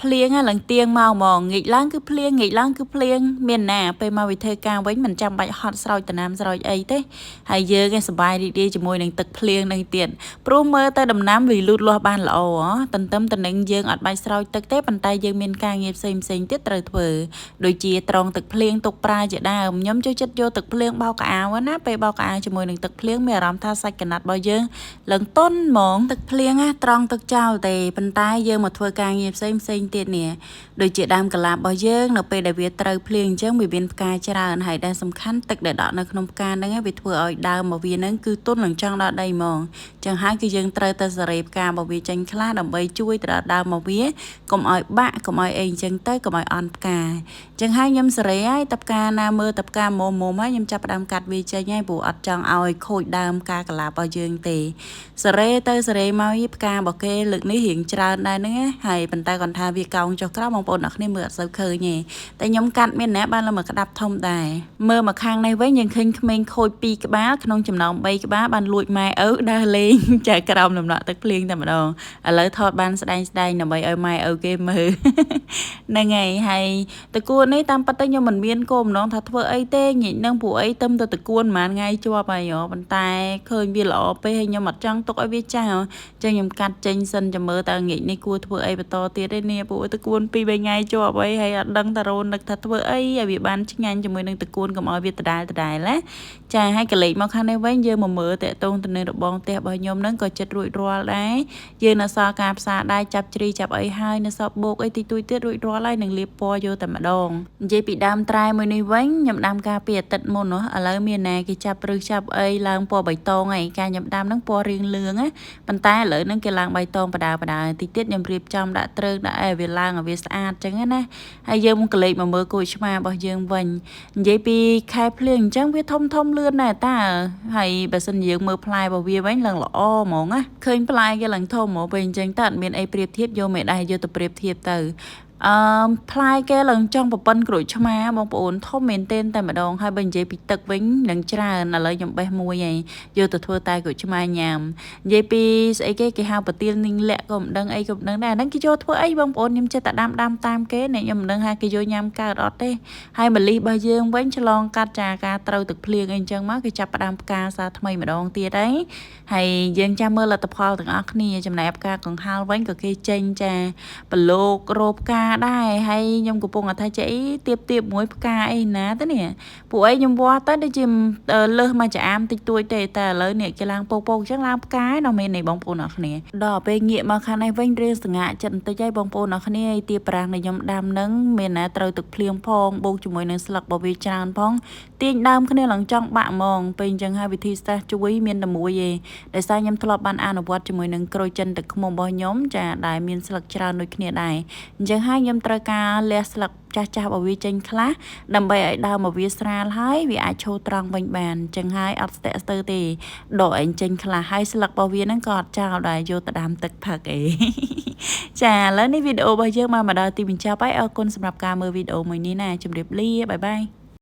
ភ្លៀងឡើងទៀងមកហ្មងងាកឡើងគឺភ្លៀងងាកឡើងគឺភ្លៀងមានណាពេលមកវិធ្វើការវិញមិនចាំបាច់ហត់ស្រោចតំណាំស្រោចអីទេហើយយើងឯងសប្បាយរីករាយជាមួយនឹងទឹកភ្លៀងនឹងទៀតព្រោះមើលទៅដំណាំវាលូតលាស់បានល្អទន្ទឹមទៅនឹងយើងអត់បាច់ស្រោចទឹកទេប៉ុន្តែយើងមានការងារផ្សេងផ្សេងទៀតត្រូវធ្វើដូចជាត្រងទឹកភ្លៀងទុកប្រើជាដើមខ្ញុំចូលចិត្តយកទឹកភ្លៀងបោកអាវណាពេលបោកអាវជាមួយនឹងទឹកភ្លៀងមានអារម្មណ៍ថាសាច់កណាត់របស់យើងឡើងតុនហ្មងទឹកភ្លៀងណាត្រង់ទឹកចោលទេប៉ុន្តែយើងមកធ្វើការងារផ្សេងផ្សេងទៀតនេះដូចជាដើមកលាបរបស់យើងនៅពេលដែលវាត្រូវភ្លៀងអញ្ចឹងវាមានផ្កាច្រើនហើយដែលសំខាន់ទឹកដែលដក់នៅក្នុងផ្កាហ្នឹងវាធ្វើឲ្យដើមរបស់វាហ្នឹងគឺទន់នឹងចង់ដល់ដីហ្មងចឹងហើយគឺយើងត្រូវតែសេរីផ្ការបស់វាចេញខ្លះដើម្បីជួយទៅដល់ដើមរបស់វាកុំឲ្យបាក់កុំឲ្យអីអញ្ចឹងទៅកុំឲ្យអន់ផ្កាចឹងហើយខ្ញុំសេរីហើយតផ្កាណាមើលតផ្កាមុំមុំហើយខ្ញុំចាប់ផ្ដើមកាត់វាចេញហើយព្រោះអត់ចង់ឲ្យខូចដើមផ្កាកលាបរបស់យើងទេសេរីទៅសេរីមកផ្ការបស់គេលើកនេះរៀងច្រើនដែរហ្នឹងហើយប៉ុន្តែគាត់ថាវាកោងចុះក្រោមបងប្អូនអ្នកគ្នាមើលអត់សូវឃើញទេតែខ្ញុំកាត់មានណាបានឡើងមកក្តាប់ធំដែរមើលមកខាងនេះវិញយើងឃើញក្មេងខូច2ក្បាលក្នុងចំណោម3ក្បាលបានលួចម៉ែឪដើរលេងចែកក្រោមដំណក់ទឹកភ្លៀងតែម្ដងឥឡូវថតបានស្ដែងស្ដែងដើម្បីឲ្យម៉ែឪគេមើលហ្នឹងហើយហើយតកួននេះតាមពិតទៅខ្ញុំមិនមានគោលបំណងថាធ្វើអីទេញិចនឹងពួកអីទឹមទៅតកួនប្រហែលថ្ងៃជាប់ហើយប៉ុន្តែឃើញវាល្អពេកហើយខ្ញុំអត់ចង់ទុកឲ្យវាចាស់ចឹងខ្ញុំកាត់ចេញសិនចាំមើលតើងាកនេះគួរធ្វើអីបន្តទៀតទេនេះពួកតកួន2 3ថ្ងៃជាប់អីហើយអត់ដឹងតារ៉ូនឹកថាធ្វើអីឲ្យវាបានឆ្ងាញ់ជាមួយនឹងតកួនកុំឲ្យវាដដែលដដែលណាចាហើយកលេចមកខាងនេះវិញយើងមកមើលតកតងទៅនឹងរបងផ្ទះរបស់ខ្ញុំហ្នឹងក៏ចិត្តរួចរាល់ដែរយើងនៅសល់ការផ្សារដែរចាប់ជ្រីចាប់អីហើយនៅសល់បោកអីតិចតួចទៀតរួចរាល់ហើយនឹងលាបពណ៌យកតែម្ដងនិយាយពីដើមត្រែមួយនេះវិញខ្ញុំដាំកាលពីអាទិត្យមុននោះឥឡូវមានណាគេចាប់ព្រឹសចាប់អីឡើងពណ៌បៃតងហើយការខ្ញុំដាំហ្នឹងពណ៌រៀងលឿងណាប៉ុន្តែឥឡូវហ្នឹងគេឡើងបៃតងបដាបដាតិចទៀតខ្ញុំរៀបចំដាក់ត្រើងដាក់អីវាឡើងឲ្យវាស្អាតចឹងណាហើយយើងមកកលេចមកមើលគោឆ្មារបស់យើងវិញនិយាយពីខែភ្លៀងអញ្ចឹងវាធំធំលឿនដែរតាហើយបើសិនយើងមើលផ្លែរបស់វាវិញឡើងល្អហ្មងណាឃើញផ្លែគេឡើងធំហ្មងពេលអញ្ចឹងតើអត់មានអីប្រៀបធៀបយកមេដៃយកទៅប្រៀបធៀបទៅអឺផ្លែគេឡើងចង់ប្រប៉ិនក្រូចឆ្មាបងប្អូនធំមែនទែនតែម្ដងហើយបើនិយាយពីទឹកវិញនឹងច្រើនឥឡូវខ្ញុំបេះមួយហើយយកទៅធ្វើតែក្រូចឆ្មាញ៉ាំនិយាយពីស្អីគេគេហៅប្រទាលនឹងលាក់ក៏មិនដឹងអីក៏មិនដឹងដែរហ្នឹងគេយកធ្វើអីបងប្អូនខ្ញុំចេះតែដាំដាំតាមគេអ្នកខ្ញុំមិនដឹងថាគេយកញ៉ាំកើតអត់ទេហើយម្លិះរបស់យើងវិញឆ្លងកាត់ចាការត្រូវទឹកភ្លៀងអីអញ្ចឹងមកគេចាប់ផ្ដើមផ្កាសារថ្មីម្ដងទៀតហើយហើយយើងចាំមើលលទ្ធផលទាំងអស់គ្នាចំណែកផ្កាកង្ហាលវិញក៏គេចេញចាប្រឡូករោផ្កាដែរហើយខ្ញុំកំពុងថាចេះអីទៀបទៀបមួយផ្កាអីណាទៅនេះពួកអីខ្ញុំវាស់ទៅដូចជាលើសមកចាអាមតិចតួចទេតែឥឡូវនេះគេឡើងពោកពោកអញ្ចឹងឡើងផ្កាឯណោះមែនទេបងប្អូនអរគ្នាដល់ពេលងាកមកខាងនេះវិញរឿងសងាចិត្តបន្តិចហើយបងប្អូនអរគ្នាឯទៀបប្រាំងដែលខ្ញុំដាំនឹងមានណាត្រូវទឹកភ្លៀងផងបូកជាមួយនឹងស្លឹករបស់វាច្រើនផងទាញដើមគ្នាឡើងចង់បាក់ហ្មងពេលអញ្ចឹងហើយវិធីសាស្ត្រជួយមានតែមួយឯងដោយសារខ្ញុំធ្លាប់បានអនុវត្តជាមួយនឹងក្រូចចិនទឹកឃ្មុំរបស់ខ្ញុំចាដែលមានស្លឹកច្រើនដូចគ្នាដែរអញ្ចឹងហើយខ្ញុំត្រូវការលះស្លឹកចាស់ចាស់របស់វាចេញខ្លះដើម្បីឲ្យដើមរបស់វាស្រាលហើយវាអាចឈរត្រង់វិញបានអញ្ចឹងហើយអត់ស្ទាក់ស្ទើរទេដកឯងចេញខ្លះហើយស្លឹករបស់វាហ្នឹងក៏អត់ចោលដែរយកទៅដាំទឹកផឹកអីចាឥឡូវនេះវីដេអូរបស់យើងមកដល់ទីបញ្ចប់ហើយអរគុណសម្រាប់ការមើលវីដេអូមួយនេះណាជម្រាបលា bye bye.